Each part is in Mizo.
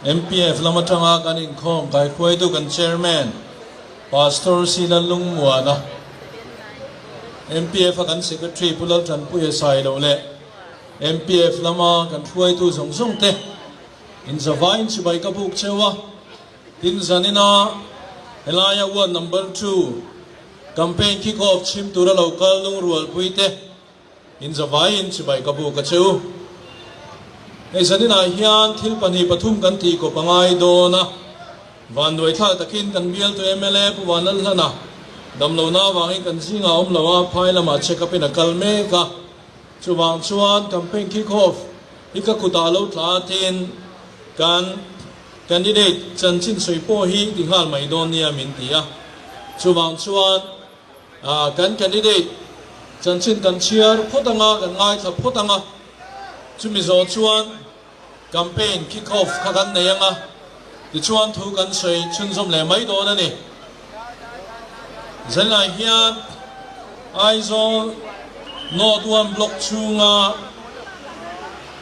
MPF lam atanga kan inkhawm kaihruaitu kan Chairman Pastor C Lallungmuana, MPF a kan Secretary Pu Laltanpuia Sailo leh MPF lama kan hruaitu zawng zawng te inzavaiin chibai ka buk cheu a. Tin zanina helaia ward number 2 campaign kick off chhim tura lo kal lungrualpui te Inzavaiin chibai ka buk a chu. Hei zaninah hian thil pahnih pathum kan tih kawp a ngai dawn a, vanduai thlak takin kan bialtu mla Pu Vanlalhlana damlohna avangin kan zingah awm lo a, phai lamah check up in a kal mek a, chuvang chuan campaign kick off hi ka kutah lo tla a tin kan candidate chanchin sawi pawh hi ti nghal mai dawn nia min ti a, chuvang chuan Kan candidate chanchin kan chhiar phawt anga, kan ngaithla phawt anga, chumi zawh chuan campaign kick off kha kan nei anga, tichuan thu kan sawi chhunzawm leh mai dawn a ni. Zanlai hian Aizawl North One Block chhunga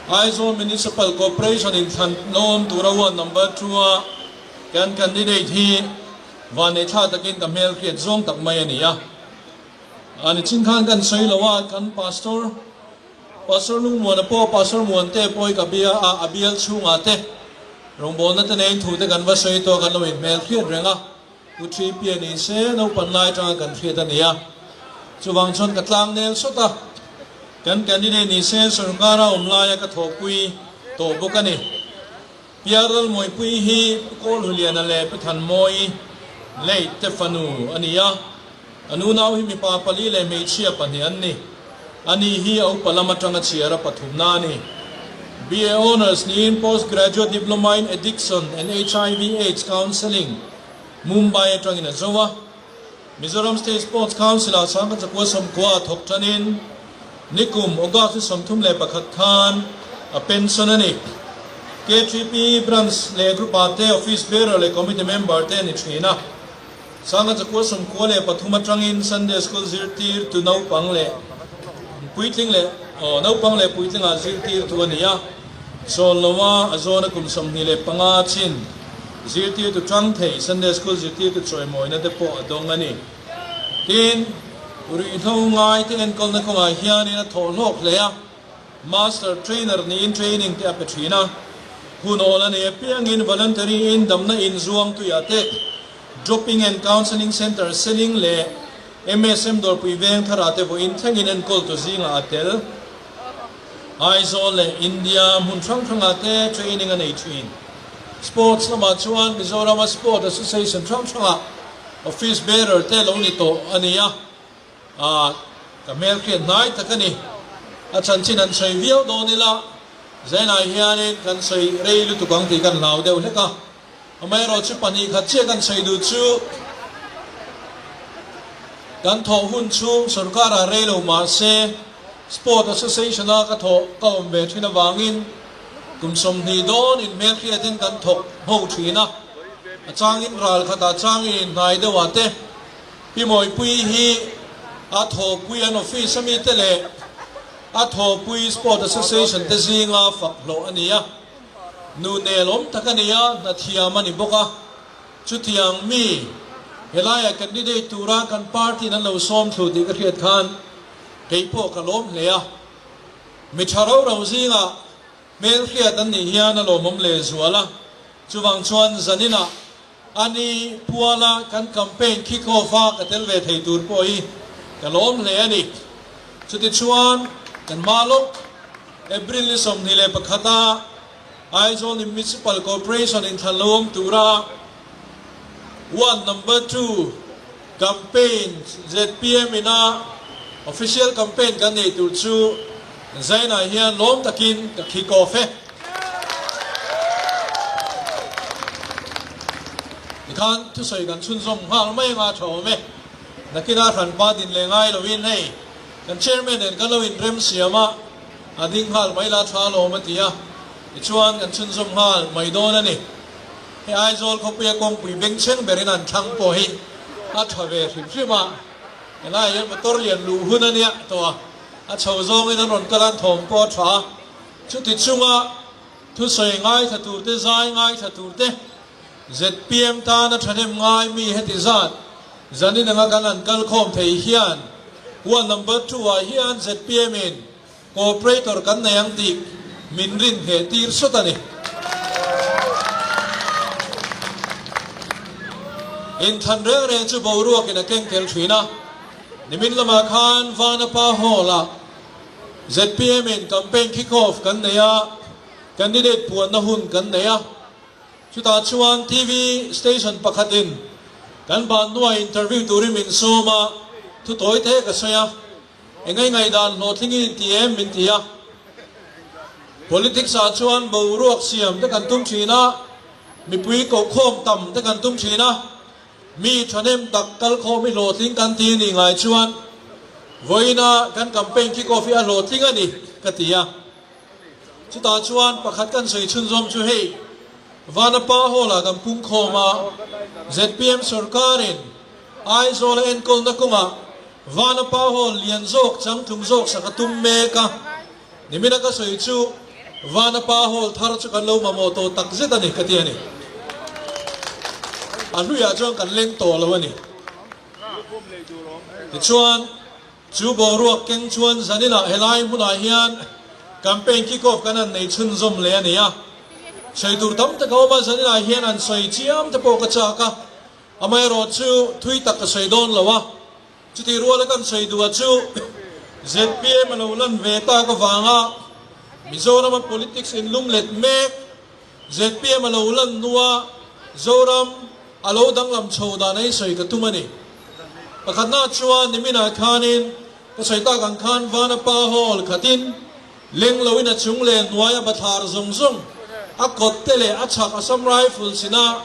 Aizawl Municipal Corporation inthlan lawm tura ward number 2 a kan candidate hi Vanneih thla takin ka hmel hriat zawng tak mai a ni a. A nichin khan kan sawi lo a, kan Pastor, Pastor Lungmuana pawh, Pastor Muante pawh hi ka bia a, a bial chhungah te rawngbawlna te neiin thu te kan va sawi tawh a, kan lo inhmel hriat reng a. U Thipia ni se naupan lai atanga kan hriat a ni a. Chuvang chuan ka tlang nel sawt a, kan candidate ni se sorkara awm laia ka thawhpui tawh bawk a ni. Piaral Mawipui hi Pu Kawlhuliana leh Pu Thanmawi late te fanu a ni a, a nunau hi mipa pali leh hmeichhia pahnih an ni. Ani hi a upa lam atanga chhiar a pathumna a ni. BA Honours niin Post Graduate Diploma in Addiction and HIV Aids Counselling, Mumbai atangin a zo a. Mizoram State Sports Council-ah Sangha Chakua 90 a thawk tanin nikum August ni 31 khan a pension a ni. K3P Branch leh Group-ah te Office Bearer leh Committee Member te a ni thin a. Sangha Chakua 93 atangin Sunday School zirtirtu naupang leh puitling leh naupang leh puitlingah zirtirtu a ni a. Sawn loa a zawna kum 25 chin Zirtirtu tang thei Sunday School zirtirtu chawimawina te pawh a dawng a ni. Tin, ruihhlo ngai te enkawlna kawngah hianin a thawh hlawk hle a, Master Trainer niin training te a pe thin a. Hun awl a nei apiangin voluntary in damna inzuang tuiah te, Dropping and Counselling Centre Seling leh MSM Dawrpui Veng tharah te vawiin thlengin enkawltu zingah a tel. Aizawl leh India hmun hrang hrangah te training a nei thin. Sports lamah chuan Mizorama Sport Association hrang hrangah Office Bearer te lo ni tawh a ni a, ah ka hmel hriat hnai tak a ni. A chanchin han sawi viau dawn ila, Zainah hianin kan sawi rei lutuk ang tih kan hlau deuh hlek a. Amaherawhchu pahnih khat chiah kan sawi duh chu kan thawh hun chhung sorkarah rei lo mah se Sport Association-a ka thawh ka awm ve thin avangin kum 20 dawn inhmelhriatin kan thawk ho thin a, a changin ral khatah changin inhnai deuhah te Pi Mawipui hi a thawhpui an office ami te leh a thawhpui Sport Association te zinga fak hlawh a ni a. Nu nelawm tak a ni a, hna thiam a ni bawk a. Chutiang mi, helaia candidate tura kan party in an lo sawm thlu tih ka hriat khan kei pawh ka lawm hle a. Mi tha ro ro zingah hmel hriat an nih hian a lawmawm leh zual a. Chuvang chuan zaninah a ni puala kan campaign kick off a ka tel ve thei tur pawh hi ka lawm hle a ni. Chutichuan kan hma lawk April ni 21 a Aizawl Municipal Corporation inthlan lo awm tura Ward Number 2 campaign zpm ina official campaign kan nei tur chu Zainah hian lawm takin ka kick off e. Tikhan thusawi kan chhunzawm nghal mai anga tha awm e. Nakina hranpa din leh ngai lovin hei kan chairman nen kan lo inrem siam a, a ding nghal mai la tha alawm a ti a, tichuan kan chhunzawm nghal mai dawn a ni. Hei Aizawl khawpuia kawngpui bengchheng berin an thlang pawh hi a tha ve hrim hrim a, helaiah hian motor lian luh hun a nia tawh a, a chho zawngin an rawn kal a, an thawm pawh a tha a, chuti chunga. Thusawi ngaithla tur te, zai ngaithla tur te, zpm tana thahnem ngai mi heti zat zanin anga kan han kal khawm thei hian Ward number two ah hian zpm in Cooperator kan nei ang tih min rin ngheh tir sawt a ni. Inthlan reng reng chu boruakin a keng tel thin a, nimin lamah khan Vanapa Hall-ah zpm in campaign kick off kan nei a, candidate puanna hun kan nei a, chutah chuan TV station pakhatin kan ban hnuah interview turin min sawm a, thu tawi te ka sawi a. Engei ngaihdan hlawhtling in ti em min ti a. Politics ah chuan boruak siam te kan tum thin a, mipui kohkhawm tam te kan tum thin a, mi thahnem tak kalkhawm hi hlawhtling kan ti ni ngai chuan vawiina kan campaign kick off hi a hlawhtling a ni ka ti a. Chutah chuan pakhat kan sawi chhunzawm chu hei Vanapa Hall ah kan pungkhawm a, zpm sorkarin Aizawl a enkawlna kawngah Vanapa Hall lian zawk changtlung zawk sak a tum mek a, nimina ka sawi chu Vanapa Hall thar chu kan lo mamawh tawh tak zet a ni ka ti a ni. A hluiah chuan kan leng tawh lo a ni. Tichuan, chu boruak keng chuan zaninah helai hmunah hian campaign kick off kan han nei chhunzawm leh a ni a. Sawi tur tam tak a awm a, zaninah hian an sawi chiam te pawh ka chak a. Amaherawh chu thui tak ka sawi dawn lo a, chutih ruala kan sawi duh a chu zpm a lo lan ve tak avanga Mizorama politics inlum let mek, zpm a lo lan hnua Zoram a lo danglam chho dan a insawi ka tum a ni. Pakhatna chuan niminah khanin ka sawi tak ang khan Vanapa Hall khatin Leng loin a chung leh hnuai a bathlar zawng zawng, a kawt te leh a chhak Assam Rifles ina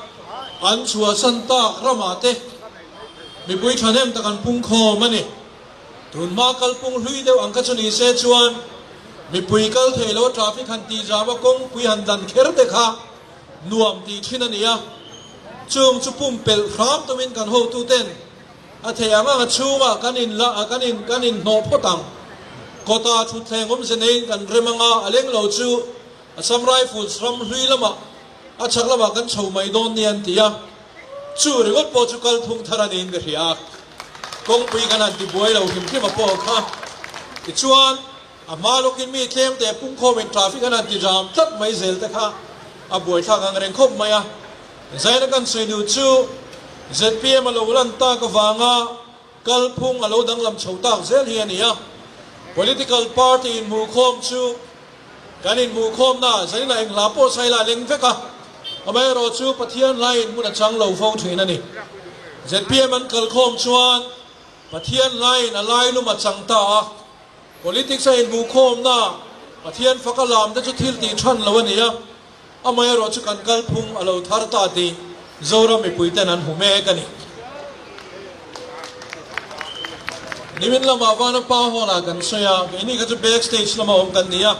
an chhuahsan tak ramah te mipui thahnem tak an pung khawm a ni. Tunhma kalpung hlui deuh ang kha chu ni se chuan mipui kal thei lo traffic han tih zam a kawngpui han dan kher te kha nuam tih thin a ni a, chung chu pumpelh hram tumin kan hotuten A theih ang ang a chhungah kan in la kan in kan in hnawh phawt ang. Kawta thutthleng awmze neiin kan rem anga a leng lo chu Assam Rifles ram hlui lamah a chhak lamah kan chho mai dawn nia an ti a. Chu ringawt pawh chu kalphung thar a niin ka hria a. Kawngpui kan han ti buai lo hrim hrim a pawh kha. Tichuan a hma lawkin mi tlem te pungkhawmin traffic an han ti jam tlat mai zel te kha a buaithlak ang reng khawp mai a. Zaina kan sawi duh chu zpm a lo lan tak avanga kalphung a lo danglam chho tak zel hi a ni a. Political party inhmuhkhawm chu kan inhmuhkhawmna zaina eng hla pawh saila a leng vek a, amaherawh chu Pathian hlaiin hmun a chang lo fo thin a ni. Zpm an kalkhawm chuan Pathian hlaiin a lailum a chang ta a. Politics a inhmuhkhawmna Pathian faka lam te chu thil tih than lo a ni a. Amaherawh chu kan kalphung a lo thar ta tih Zoram mipuiten an hmu mek a ni. Nimin lamah Vanapa Hall-ah kan sawi a, keini kha chu back stage lama awm kan ni a,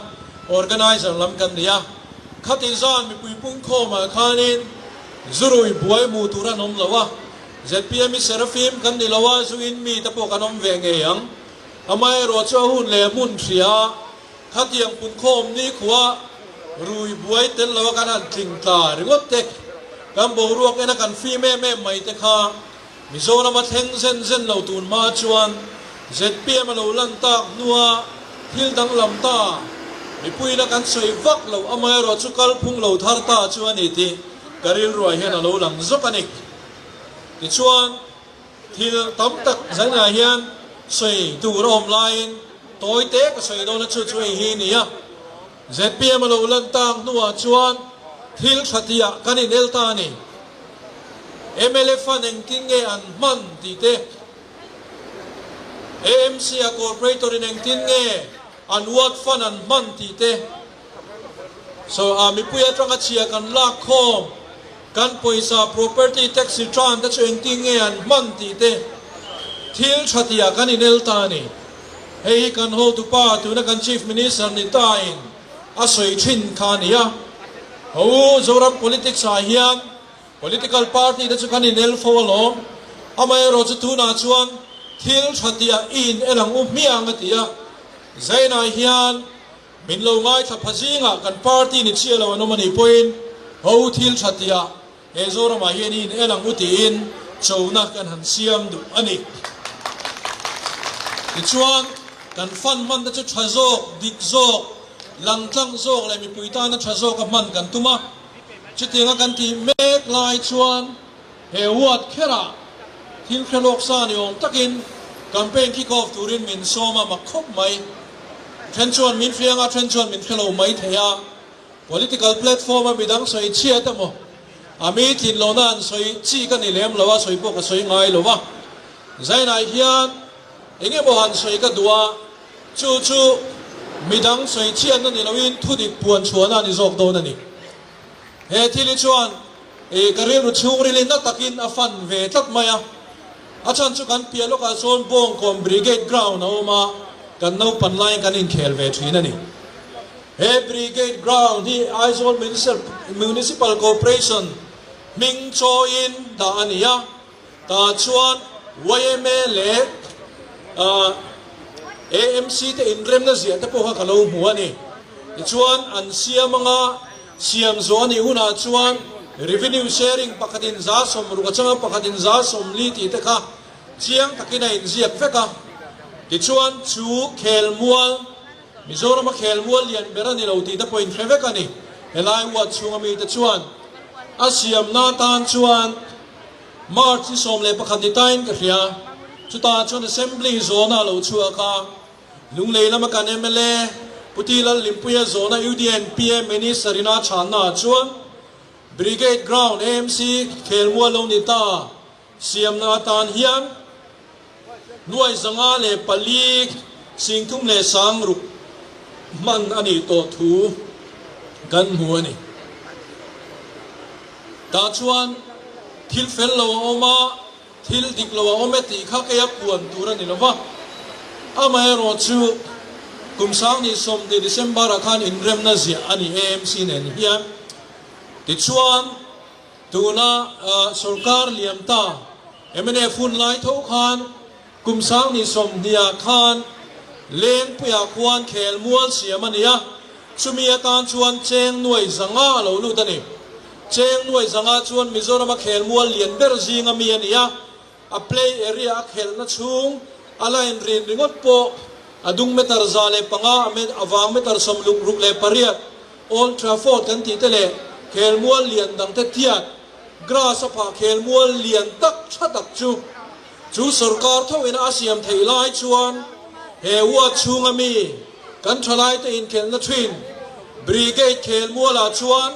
organizer lam kan ni a. Khati zan mipui pungkhawmah khanin zurui buai hmuh tur an awm lo a, zpm i Seraphim kan ni lo a, zu in mi te pawh kan awm ve ngei ang. Amaherawh chu a hun leh hmun hria a. Khatiang punkhawm nikhua rui buai tel lo a kan han tling tla ringawt te, kan boruak ena kan fim em em mai te kha Mizoram a thleng zen zen lo tun hma chuan zpm a lo lan tak hnua thil danglam ta mipuiin a kan sawi vak lo amaherawh chu kalphung lo thar ta chu a ni tih ka rilruah hian a lo lang zawk a ni. Tichuan. Thil tam tak zainah hian sawi tur a awm laiin tawi te ka sawi dawn a chu chu hei hi a ni a. Zpm a lo lan tak hnuah chuan thil tha tihah kan inel ta a ni. Mla fund engtin nge an hman tih te, AMC a corporator in engtin nge an ward fund an hman tih te, So a mipui atanga chhia kan lak khawm, kan pawisa property tax return te chu engtin nge an hman tih te thil tha tihah kan inel ta a ni. Hei hi kan hotupa tuna kan Chief Minister ni ta in a sawi thin kha a ni a. Ho u Zoram politics ah hian political party te chu kan inel fo alawm, amaherawh chu tunah chuan thil tha tihah i inel ang u hmiang a ti a. Zainah hian. Min lo ngaithla pha zingah kan party ni chiah lo an awm a nih pawhin ho thil tha tia he Zoramah hian i in en ang u tiin chona kan han siam duh a ni. Tichuan, kan fund hman te chu tha zawk, dik zawk, langtlang zawk leh mipui tana tha zawka hman kan tum a. Chutianga kan tih mek lai chuan he ward kherah thil hre lawk sa ni awm takin campaign kick off turin min sawm a mak khawp mai. Then chuan min hriang a, then chuan min hre lo mai thei a. Political platform a midang sawi chhiat emaw a mi tlin lohna an sawi chi ka ni lem lo a, sawi pawh ka sawi ngai lo a. Zainah hian eng emaw han sawi ka duh a, chu chu midang sawi chhiatna ni loin thudik puan chhuahna a ni zawk dawn a ni. He thil hi chuan ih ka rilru chhungrilin na takin a fan ve tlat mai a. A chhan chu kan piah lawkah chuan Bawngkawn Brigade Ground a awm a, kan naupan laiin kan inkhel ve thin a ni. He Brigade Ground hi Aizawl Municipal Corporation hming chawiin dah a ni a, tah chuan yma leh AMC te inremna ziah te pawh kha ka lo hmu a ni. Tichuan an siam anga siam zawh a nih hunah chuan Revenue Sharing pakhatin 60% atanga pakhatin 40% tih te kha chiang takin a inziak vek a. Tichuan chu khelmual Mizorama khelmual lian ber a ni lo tih te pawh inhre vek a ni. Helai ward chhunga mite chuan a siamna atan chuan March ni 11 ni tain ka hria. Chutah chuan Assembly zawna a lo chhuak a, Lunglei lama kan mla Pu Ti Lalhlimpuia zawna UDNPA Minister ina chhanna ah chuan Brigade Ground AMC khelmual lo ni ta siamna atan hian 504 30 60 hman a nih tawh thu kan hmu a ni. Tah chuan thil fel lo a awm a, thil dik lo a awm e tih kha keia puan tur a ni lo va. Amaherawh chu kum 2020 December-ah khan inremna ziah a ni AMC nen hian. Tichuan. Tuna sorkar liam ta mnf hun lai tho khan kum 2020ah khan Lengpuiah khuan khelmual siam a ni a, chumi atan chuan cheng nuai 500 a lo lut a ni. Cheng nuai 500 chuan Mizorama khelmual lian ber zinga mi a ni a, A play area a khelhna chhung a line rin ringawt pawh a dung meter 105 a vang meter 68 Old Trafford kan tih te leh khelmual lian dang te tiat grass a phah khelmual lian tak tha tak chu chu sorkar tho ina a siam theih lai chuan he ward chhunga mi kan thalai te inkhelhna thin Brigade khelmualah chuan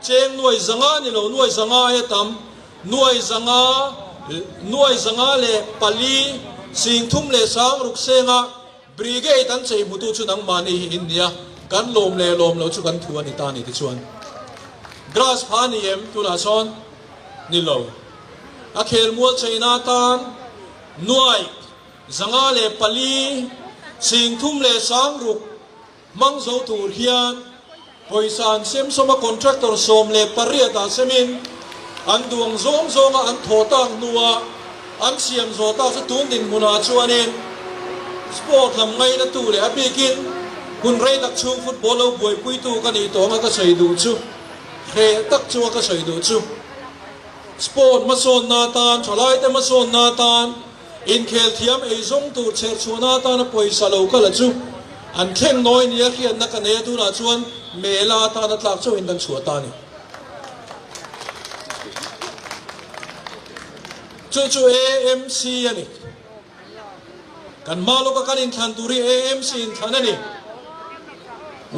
cheng nuai 500 ni lo nuai 500 aia tam 500, 504 30 60 senga Brigade an chei hmutu chu nangmahni hi in nia, kan lawm leh lawm lo chu kan thu a ni ta ni tichuan grass pha a ni em tunah sawn ni lo. A khelmual cheina atan 504 30 60 Hmang zo tur hian pawisa an sem sawm a, contractor 18 ah semin an duang zawng zawnga an thawh tak hnua an siam zawh tak chu tun dinhmunah chuanin sport lam ngaina tu leh a bikin hun rei tak chhung football lo buaipuitu ka nih tawh anga ka sawi duh chu hreh tak chunga ka sawi duh chu sport hmasawnna atan thalaite hmasawnna atan Inkhel thiam ei zawng tur chherchhuahna atana pawisa lo kal a chu an thleng nawi nia hriatna ka nei a, tunah chuan mela atana tlak chauhin kan chhuah ta a ni. Chu chu AMC a ni. Kan hma lawka kan inthlan tur hi AMC inthlan a ni.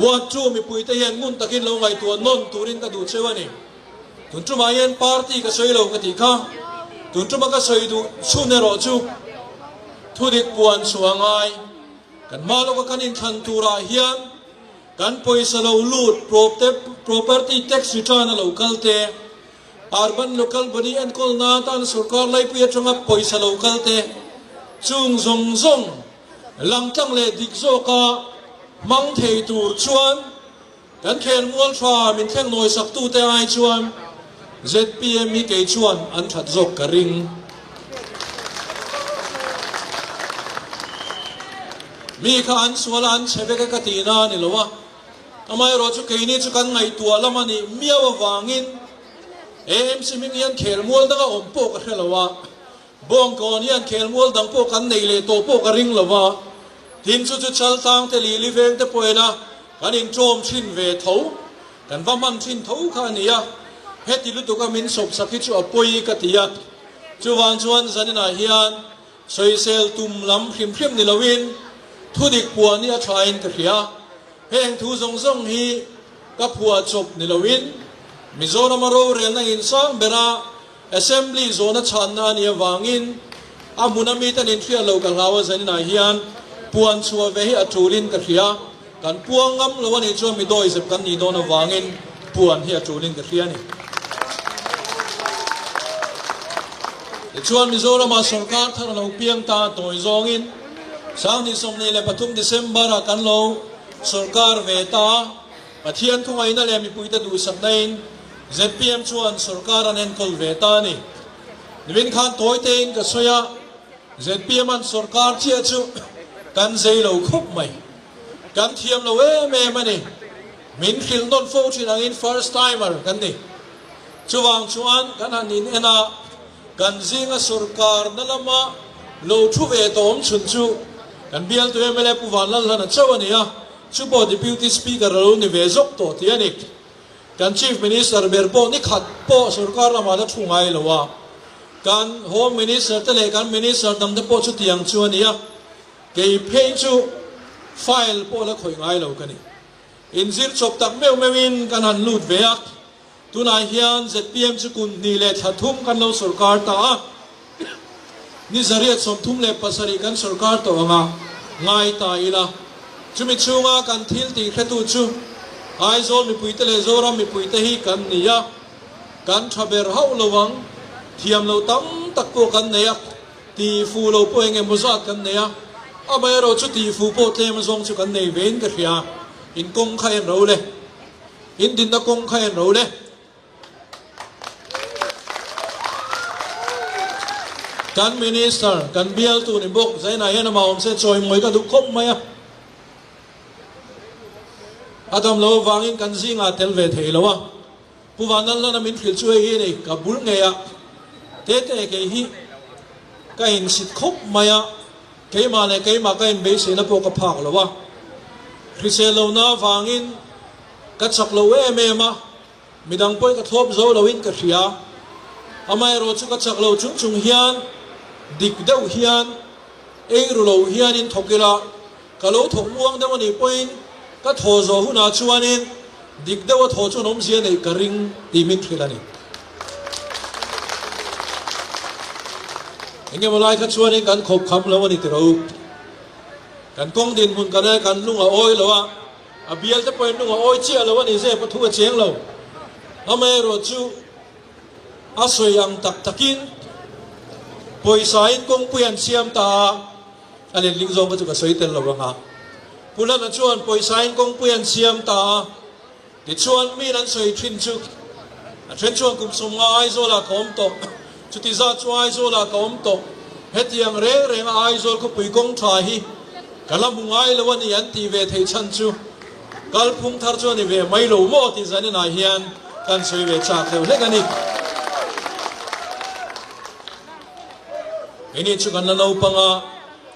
Ward 2 mipuite hian ngun takin lo ngaihtuah nawn turin ka duh cheu a ni. Tun tumah hian party ka sawi lo ka tih kha, tun tuma ka sawi duh chhun erawh chu thudik puan chhuah a ngai. Kan hma lawka kan inthlan turah hian kan pawisa lo lut property tax return a lo kal te, urban local body enkawlna atan sorkar laipui atanga pawisa lo kal te, chung zawng zawng langtlang leh dik zawka hmang thei tur chuan Kan khelmual tha min thleng nawi sak tute ai chuan zpm hi kei chuan an that zawk ka ring. Mi kha an sual a an chhe vek a ka tihna a ni lo a. Amaherawhchu keini chu kan ngaihtuah lam a nih miau avangin AMC hming hian khelmual danga awm pawh ka hre lo a, Bawngkawn hian khelmual dang pawh kan nei leh tawh pawh ka ring lo a, tin chu chu Chaltlang te Lili veng te pawhin a kan inṭawm thin ve tho, kan va hman thin tho kha a ni a, heti lutuka min sawpsak hi chu a pawi ka ti a, chuvang chuan zaninah hian Sawisel tum lam hrim hrim ni loin thudik puah ni a thain ka hria. Heng thu zawng zawng hi ka phuah chawp ni loin Mizorama rorelna insang bera Assembly zawhna chhanna a nih avangin a hmuna mite an inhriat lo ka hlau a zaninah hian puan chhuah ve hi a tulin ka hria. Kan puang ngam lo a nih chuan mi dawizep kan nih dawn avangin puan hi a tulin ka hria a ni. Tichuan Mizoramah sorkar thar a lo piang ta tawi zawngin 2023 December-ah kan lo sorkar ve ta a, Pathian khawngaihna leh mipuite duhsaknain zpm chuan sorkar an enkawl ve ta a ni. Nimin khan tawi tein ka sawi a, zpm an sorkar chiah chu kan zei lo khawp mai. Kan thiam lo em em a ni. Min hrilh nawn fo thin angin first timer kan ni. Chuvang chuan kan han in en a, kan zinga sorkarna lama lo thu ve tawh awm chhun chu kan bialtu mla Pu Vanlalhlana chauh a ni a, chu pawh Deputy Speaker a lo ni ve zawk tawh tih a ni. Kan Chief Minister ber pawh ni khat pawh sorkar lamah la thu ngai lo a, kan Home Minister te leh kan Minister dangte pawh chutiang chu a ni a. Kei phei chu file pawh la khawih ngai lo ka ni. Inzir chawp tak meuh meuhin kan han lut ve a, tunah hian zpm chu kum hnih leh thla thum kan lo sorkar ta a, ni 137 kan sorkar tawh ang a, ngai ta ila. Chumi chhunga kan thil tih hretu chu Aizawl mipuite leh Zoram mipuite hi kan ni a, kan tha ber hauh lo ang, thiam lo tam tak pawh kan nei a. Tih fuh lo pawh eng emaw zat kan nei a, amaherawh chu tih fuh pawh tlem azawng chu kan nei vein ka hria. In kawng kha en ro le. In dinna kawng kha en ro le. Kan Minister, kan bialtu ni bawk, Zainah hian amah awm se chawimawi ka duh khawp mai a. A dam lo avangin kan zingah tel ve thei lo a. Pu Vanlalhlana min hrilh chu hei hi a ni, ka bul ngei a, Tete kei hi ka insit khawp mai a, keimah leh keimah ka inbeisehna pawh ka phak lo a, hrisel lohna avangin ka chak lo em em a, midang pawhin ka thlawp zo loin ka hria, amaherawh chu ka chak lo chung chung hian dik deuh hian ei ru lo hianin thawk ila, Ka lo thawk muang deuh a nih pawhin ka thaw zawh hunah chuanin dik deuha thaw chuan awmzia neih ka ring tih min hrilh a ni. Eng emaw lai kha chuanin kan khawp kham lo a ni tiro. Kan kawng dinhmun kan kan lung a awi lo a, a bial te pawhin lung a awi chiah lo a ni zep a thu a cheng lo. Amaherawh chu a sawi ang tak takin pawisain kawngpui an siam ta a, A letling zawng kha chu ka sawi tel lo ang a. Pu Lana chuan pawisain kawngpui an siam ta a, tichuan miin an sawi thin chu a then chuan kum 50 Aizawlah ka awm tawh, chuti zat chu Aizawlah ka awm tawh, hetiang reng renga Aizawl khawpui kawng tha hi ka la hmu ngai lo a ni an tih ve theih chhan chu kalphung thar chu a ni ve mai lo maw tih zaninah hian kan sawi ve chak deuh hlek a ni. Keini chu kan la naupang a,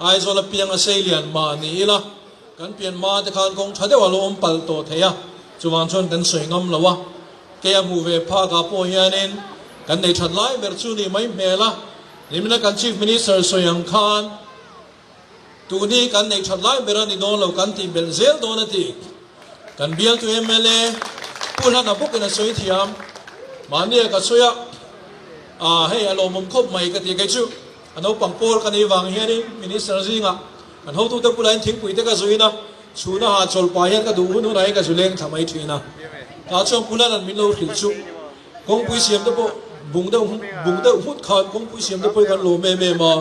Aizawl a piang a sei lian mah ni ila, kan pian hma te khan kawng tha deuh a lo awm palh tawh thei a, chuvang chuan kan sawi ngam lo a. Kei a hmuh ve phak ah pawh hianin kan nei that lai ber chu ni mai hmel a, nimina kan Chief Minister sawi ang khan Tuni kan neih that lai ber a ni dawn lo kan tih belh zel dawn a ti. Kan bialtu mla Pu Hlana bawkin a sawi thiam. Mahnia ka sawi a, aa hei a lawmawm khawp mai ka ti kei chu. A naupang pawl ka nih vang hianin Minister zingah kan hotute bulah hian thingpui te ka zuin a, chhuna ha chawlhpah hian ka duh hun hunah hian ka zu leng thla mai thin a. Tah chuan Pu Hlana'n min lo hrilh chu kawngpui siam te pawh bung deuh bung deuh nghut khan kawngpui siam te pawhin kan lawm em em a.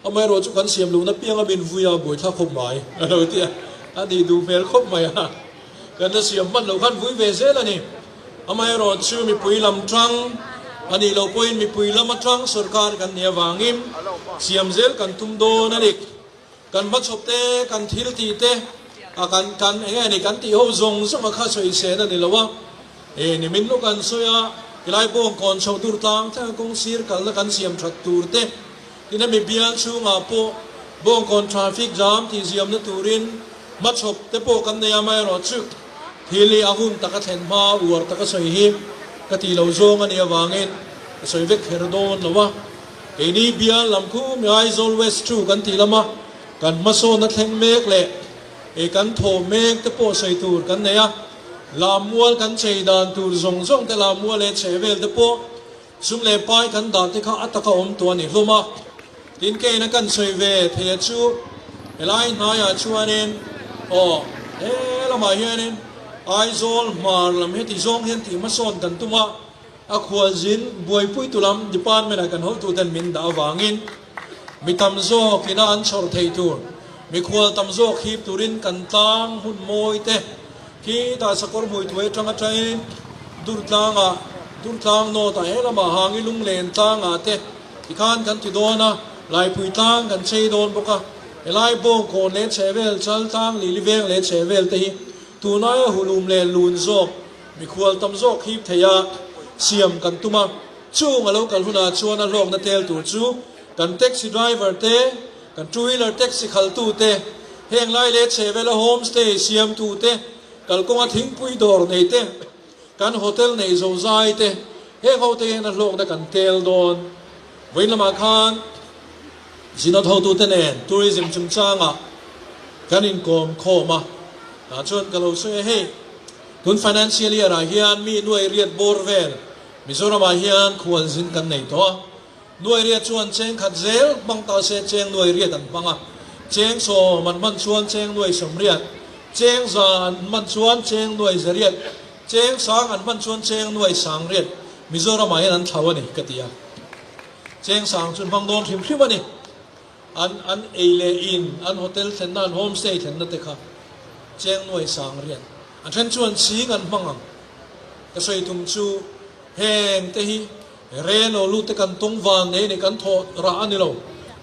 Amaherawh chu kan siam lohna pianga min vui a, buaithlak khawp mai a lo ti a, a nih duh hmel khawp mai a, kan la siam hman loh khan vui ve zel a ni. Amaherawh chu mipui lam tang a nih loh pawhin mipui lam atang sorkar kan nih avangin siam zel kan tum dawn a ni. Kan hmachhawp te, kan thil tih te. A kan kan eng nge ni kan tih ho zawng zawng a kha sawi sen a ni lo a. E nimin lawk an sawi a, tilai pawh kawn chho tur tlang thleng a kawng sir kalna kan siam that tur te, tin hemi bial chhungah pawh bawngkawn traffic jam tih ziamna turin hmachhawp te pawh kan nei a, amaherawhchu thil hi a hun taka thlen hma uar taka sawi hi ka tih loh zawng a nih avangin ka sawi vek kher dawn lo a. Keini bial lam khu mi Aizawl West chu kan tih lama kan hmasawnna thleng mek leh e kan thaw mek te pawh sawi tur kan nei a, Lammual kan chei dan tur zawng zawng te lammual leh chhe vel te pawh sum leh pai kan dah te kha a taka awm tawh a ni hlawm a. Tin keina kan sawi ve theia chu helai hnaiah chuanin aw he lamah hianin Aizawl hmar lam heti zawng hian tih hmasawn kan tum a, a khualzin buaipuitu lam department ah kan hotuten min dah avangin mi tam zawk ina an chhawr thei tur, mikhual tam zawk hip turin kan tlang hmun mawi te khi tah sakawr hmui thuai atang atangin Durtlangah, Durtlang North ah he lamah Hangi Lunglen tlangah te tikhan kan ti dawn a, Laipui tlang kan chei dawn bawk a, helai Bawngkawn leh chhehvel Chaltlang Lili veng leh chhehvel te hi tunaia hulum leh lun zawk Mikhual tam zawk hip thei a siam kan tum a, chung a lo kal hunah chuan a hlawkna tel tur chu kan taxi driver te, kan two wheeler taxi khaltu te, heng lai leh chhehvela home stay siamtu te, kalkawnga thingpui dawr nei te, kan hotel nei zozai te, heng ho te hian a hlawkna kan tel dawn. Vawiin lamah khan Zinawt hotute nen tourism chungchangah kan inkawm khawm a, tah chuan ka lo sawi a hei, Tun financial year ah hian mi nuai riat bawr vel Mizoram ah hian khual zin kan nei tawh a. Nuai riat chuan cheng khat zel hmang ta se cheng nuai riat an hmang a, cheng sawm an hman chuan cheng nuai sawm riat, cheng za an hman chuan cheng nuai za riat, cheng sang an hman chuan cheng nuai sang riat Mizoram ah hian an thlau a ni ka ti a. Cheng sang chu an hmang dawn hrim hrim a ni. An an ei leh in, an hotel thlenna, an home stay thlenna te kha cheng nuai sang riat. A then chuan ching an hmang ang. Ka sawi tum chu heng te hi reno lut te kan tawng van nei nei kan thawh rah a ni lo.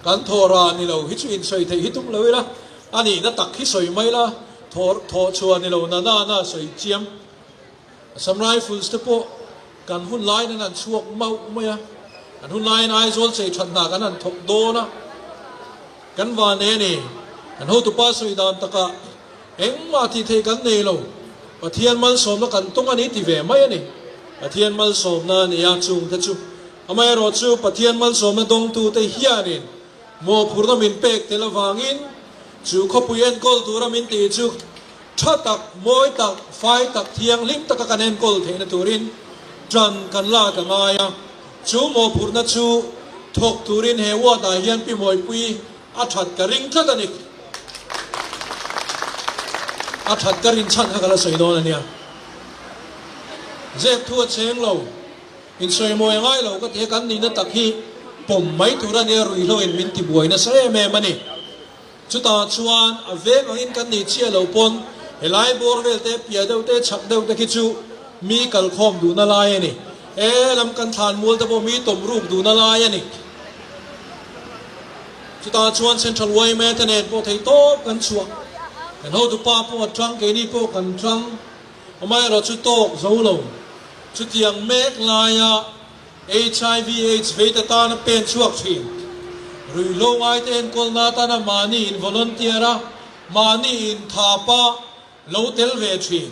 Kan thawh rah a ni lo hi chu insawi theih hi tum lo ila, a nihna tak hi sawi mai la, thawh thawh chhuah a ni lo na na na sawi chiam. Assam Rifles te pawh kan hun laiin an han chhuak mauh mai a, an hun laiin Aizawl chei that hna kan han thawk dawn a, kan van e ni, kan hotupa sawi dan takah engmah tih theih kan nei lo, Pathian malsawmna kan tawng a ni ti ve mai a ni. Pathian malsawmna a ni a, chungte chu amaherawhchu Pathian malsawmna dawngtute hianin mawhphurhna min pek tel avangin chu khawpui enkawl tura min tih chu Tha tak, mawi tak, fai tak, thianghlim taka kan enkawl theihna turin tan kan lak a ngai a. Chu mawhphurhna chu thawk turin he ward ah hian Pi Mawipui a that ka ring tlat a ni. A that ka rin chhan kha ka la sawi dawn a nia. Zep thu a cheng lo, insawimawi a ngai lo ka ti a, kan nihna tak hi pawm mai tur a nia, ruihhlo in min tibuai nasa em em a ni. Chutah chuan a veng angin kan nei chiah lo pawn helai bawr vel te, piah deuh te, chhak deuh te khi chu mi kalkhawm duhna lai a ni. He lam kan thlan mual te pawh mi tawm ruk duhna lai a ni. Chutah chuan Central yma te nen pawh thei tawp kan chhuah. Kan hotupa pawh a tang, keini pawh kan tang. Amaherawhchu tawk zo lo. Chutiang mek laia. Hiv aids veit atana pen chhuak thin. Ruihhlo ngaite enkawlna atana mahni in volunteer a, mahni in thapa lo tel ve thin.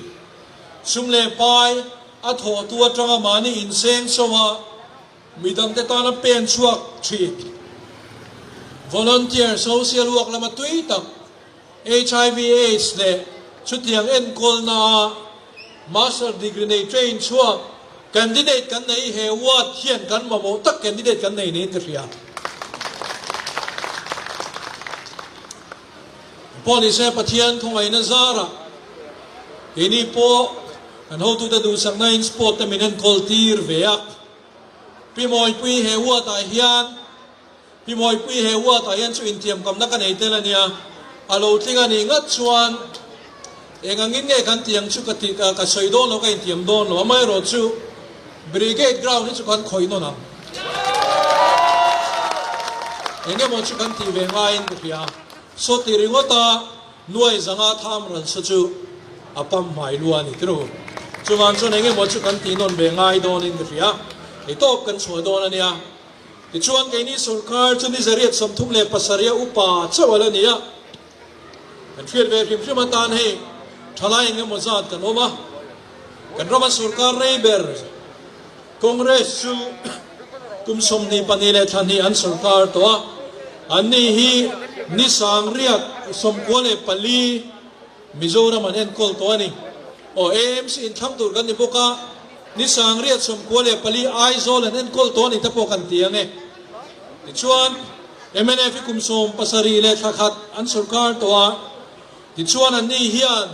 Sum leh pai a thawhtu atanga mahni inseng so a, midangte tana pen chhuak thin. Volunteer social work lama tui tak Hiv aids leh chutiang enkawlna a Master degree nei train chhuak candidate kan nei he ward hian kan mamawh tak candidate kan nei niin ka hria. Pawh nise Pathian khawngaihna zarah keini pawh kan hotute duhsakna in sport te min enkawl tir ve a. Pi Mawipui he ward ah hian Pi Mawipui he ward ah hian chu intiamkamna ka nei tel a nia, a lo tling a nih ngat chuan eng angin nge kan tih ang chu ka tih ka sawi dawn lo ka intiam dawn lo, amaherawh chu Brigade ground hi chu kan khawih nawn ang. Eng emaw chu kan tih ve ngaiin ka hria. Saw ti ringawt a. Nuai 500 tham ral sa chu a pam hmai lu a ni tiro. Chuvang chuan eng emaw chu kan tih nawn ve ngai dawnin ka hria. Hei tawp kan chhuah dawn a nia. Tichuan keini sorkar chu ni 837 a upa chauh a la ni a. Kan hriat ve hrim hrim atan hei thalai eng emaw zat kan awm a. Kan rama sorkar rei ber Congress chu kum 22 leh thla hnih an sorkar tawh a, anni hi ni 1094 Mizoram an enkawl tawh a ni. Aw AMC inthlang tur kan ni bawk a, ni 1094 Aizawl an enkawl tawh a ni te pawh kan ti ang e. Tichuan, mnf hi kum 17 leh thla khat an sorkar tawh a, tichuan anni hian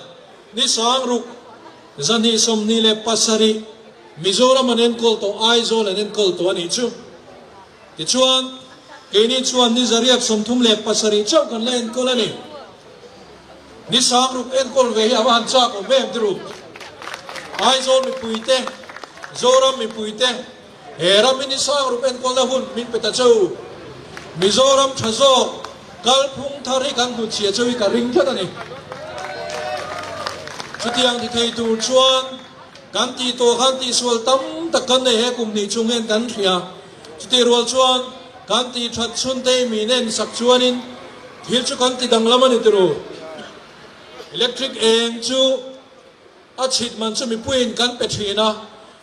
ni 6227 Mizoram an enkawl tawh, Aizawl an enkawl tawh a nih chu. Tichuan, keini chuan ni 837 chauh kan la enkawl a ni. Ni 6000 enkawl ve hi a va han chak awm em tiruk. Aizawl mipuite, Zoram mipuite, he ram hi ni 6000 enkawlna hun min pe ta cheu. Mizoram tha zawk kalphung thar hi kan hnutchhia cheu hi ka ring tlat a ni. Chutiang ti thei tur chuan Kan tih tawh khan tihsual tam tak kan nei he kum hnih chung hian kan hria. Chutih rual chuan kan tih that chhun te mi nen sak chuanin thil chu kan ti danglam a ni turu. Electric eng chu a chhit man chu mipuiin kan pe thin a,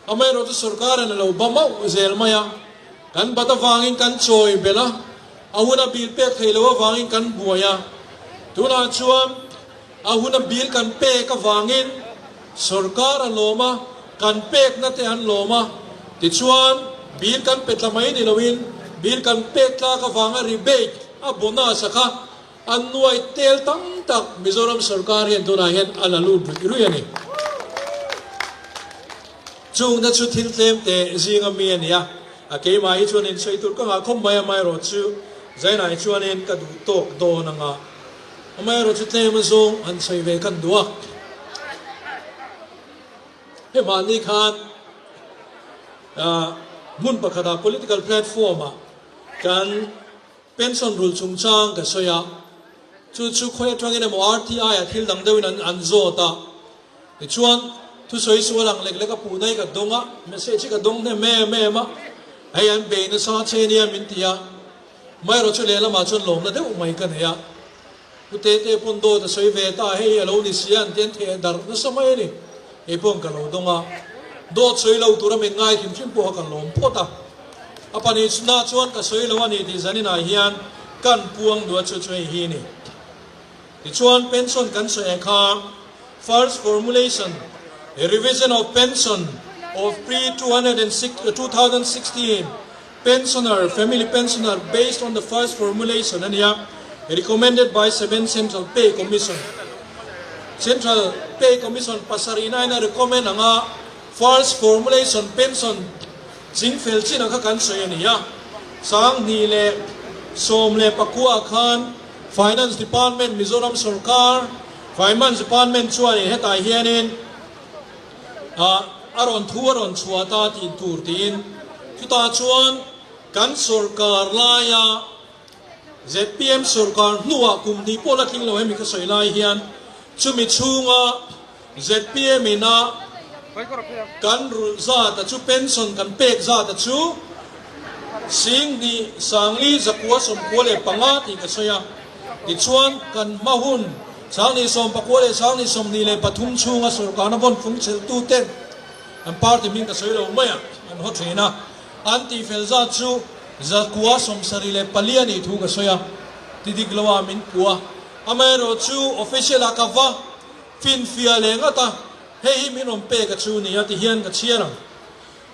amaherawh chu sorkarin a lo ba mauh zel mai a. Kan bat avangin kan chawi belh a, a huna bil pek thei lo avangin kan buai a. Tunah chuan A huna bil kan pek avangin sorkar a lawm a, kan pekna te an lawm a. Tichuan, bil kan pe tla mai ni loin bil kan pek tlak avanga rebate a bonus a kha an nuai tel tam tak Mizoram sorkar hian tunah hian a la lut ruih ruih a ni. Chungna chu thil tlem te zinga mi a ni a, a keimah hi chuan insawi tur ka ngah khawp mai a, amaherawhchu Zainai chuanin ka duh tawk dawn anga. Amaherawhchu tlem a zawng han sawi ve kan duh a. He mahni khan hmun pakhatah political platform ah kan pension rul chungchang ka sawi a, chu chu khawi atangin emaw RTI ah thil dang deuhin an zawt a, tichuan thusawi sual ang lek lek a puh nai ka dawng a, message hi ka dawng hnem em em a, hei an bei nasa che nia min ti a. Amaherawh chu lehlamah chuan lawmna deuh mai ka nei a, Pu Tete pawn dawt a sawi ve ta, hei a lo ni sia an ti an theh darh nasa mai a ni. Kei pawn ka lo dawng a, dawt sawi lo tura min ngai hrim hrim pawha ka lawm phawt a. A pahnihna chuan ka sawi lo a ni tih zaninah hian kan puang duh a chu chu hei hi a ni. Tichuan pension kan sawi ang kha first formulation, revision of pension of pre 2016 pensioner, family pensioner based on the first formulation a nia, recommended by seven Central Pay Commission. Central Pay Commission pasarihna in a recommend anga first formulation pension chingfel chin ang kha kan sawi a ni a. 2019 khan Finance Department Mizoram sorkar Finance Department chuanin hetah hianin a rawn thu a rawn chhuah ta tih tur tiin chutah chuan kan sorkar laia zpm sorkar hnuah kum hnih pawh la tling lo hemi ka sawi lai hian chumi chhunga zpm ina kan rulh zat a chu pension kan pek zat a chu 10 sangli 995 tih ka sawi a tichuan kan hma hun 2019 leh 2023 chhunga sorkarna vawn fung chhelhtuten an party hming ka sawi lo mai a, an haw thin a, an tihfel zat chu 974 a nih thu ka sawi a, ti dik lo a min puh a, amaherawhchu official ah ka va finfiah leh ngat a, hei hi min rawn pek a chu ni a ti hian ka chhiar ang.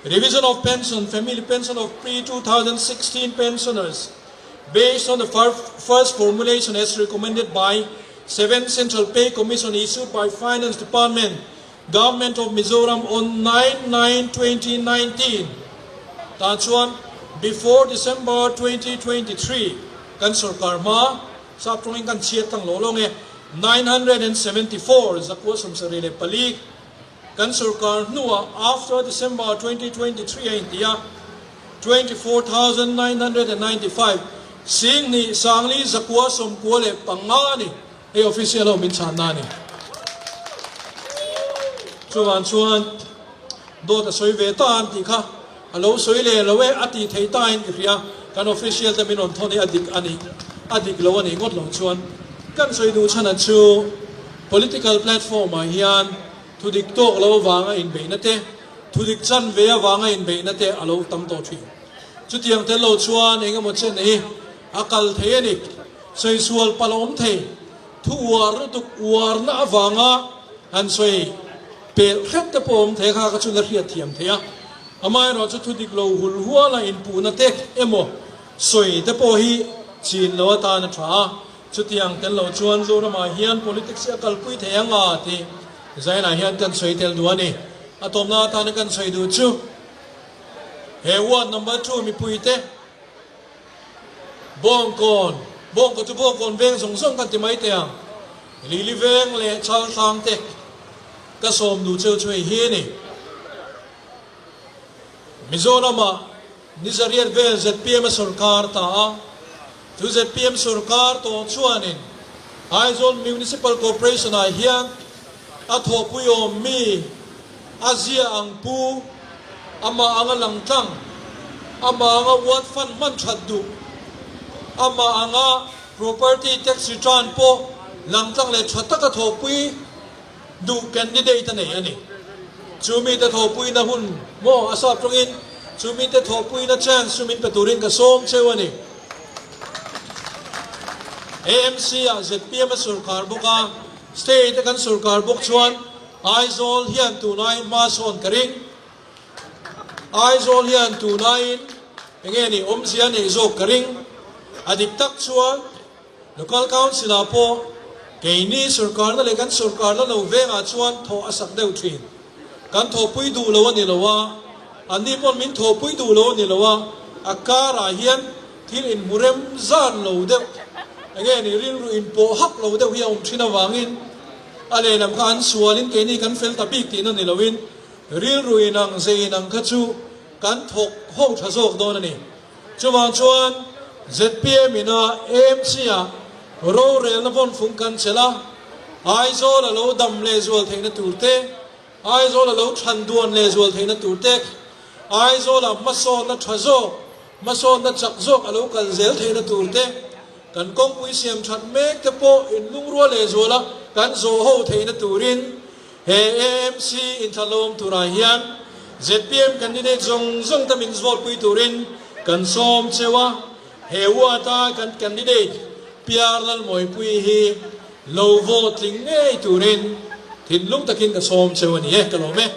Revision of pension, family pension of pre 2016 pensioners based on the first formulation as recommended by 7 Central Pay Commission issued by Finance Department, Government of Mizoram on 9/9/2019. Tah chuan before December 2023 kan sorkar hma sap tawngin kan chhiat tlang lawh lawng e 974 974 Kan sorkar hnuah after December 2023 a inti a, 24,995 2,995 a ni. Hei official ho min chhanna a ni. Chuvang chuan dawt a sawi ve ta an tih kha a lo sawi leh lo e a tih theih ta in ka hria. Kan official te min rawn thawn hi a dik a ni, a dik lo a nih ngawt loh chuan kan sawi duh chhan a chu political platform ah hian thu dik tawk lo avanga inbeihna te, thu dik chanve avanga inbeihna te a lo tam tawh thin. Chutiang tel lo chuan eng emaw chen hi a kal thei a ni. Sawi sual palh a awm thei. Thu uar lutuk uarna avanga han sawi pelh hret te pawh a awm thei a, kha kha chu la hriat thiam thei a. Amaherawh chu thu dik lo hul huala inpuhna te emaw sawi te pawh hi chin lo atan a tha a. Chutiang tel lo chuan Zoramah hian politics hi a kalpui thei ang a tih Zainah hian kan sawi tel duh a ni. A tawmna atana kan sawi duh chu. He ward number 2 mipuite Bawngkawn, Bawngkawn chu Bawngkawn veng zawng zawng kan ti mai teh ang, Lili veng leh Chaltlang te ka sawm duh cheu chu hei hi a ni. Mizoramah Nizariat vel zpm a sorkar ta a, chu zpm sorkar tawh chuanin Aizawl Municipal Corporation ah hian a thawhpui awm mi a zia ang pu, amah anga lang tlang, amah anga ward fund hman that duh, amah anga property tax return pawh lang tlang leh tha taka thawhpui duh candidate a nei a ni. Chu mite thawhpuina hun maw a sap tawngin chu mite thawhpuina chance chu min pe turin ka sawm cheu a ni. AMC ah zpm a sorkar bawk a, state a kan sorkar bawk chuan Aizawl hian tunaiin hma sawn ka ring. Aizawl hian tunaiin enge ni awmzia neih zawk ka ring. A dik tak chuan Local Council ah pawh keini sorkarna leh kan sorkarna lo vengah chuan thawh a sak deuh thin. Kan thawhpui duh lo a ni lo a, anni pawn min thawhpui duh lo a ni lo a, a karah hian thil inhmu rem zan lo deuh, enge ni rilru inpawh hak lo deuh hi a awm thin avangin a lehlam kha an sualin keini kan fel ta bik tihna ni loin rilru inang ze inang kha chu kan thawk ho tha zawk dawn a ni. Chuvang chuan zpm ina AMC ah rorelna vawnfung kan chelh a, Aizawl a lo dam lehzual theihna tur te, Aizawl a lo than duan lehzual theihna tur te, Aizawl ah hmasawnna tha zawk, hmasawnna chak zawk a lo kal zel theihna tur te, kan kawngpui siam that mek te pawh inlungrual lehzual a kan zawh ho theihna turin He AMC inthlahlo awm turah hian zpm candidate zawng zawng te min vote pui turin kan sawm cheu a, he ward a kan candidate PR Lalmawipui hi lo vote tling ngei turin thinlung takin ka sawm cheu a ni e, ka lawm e.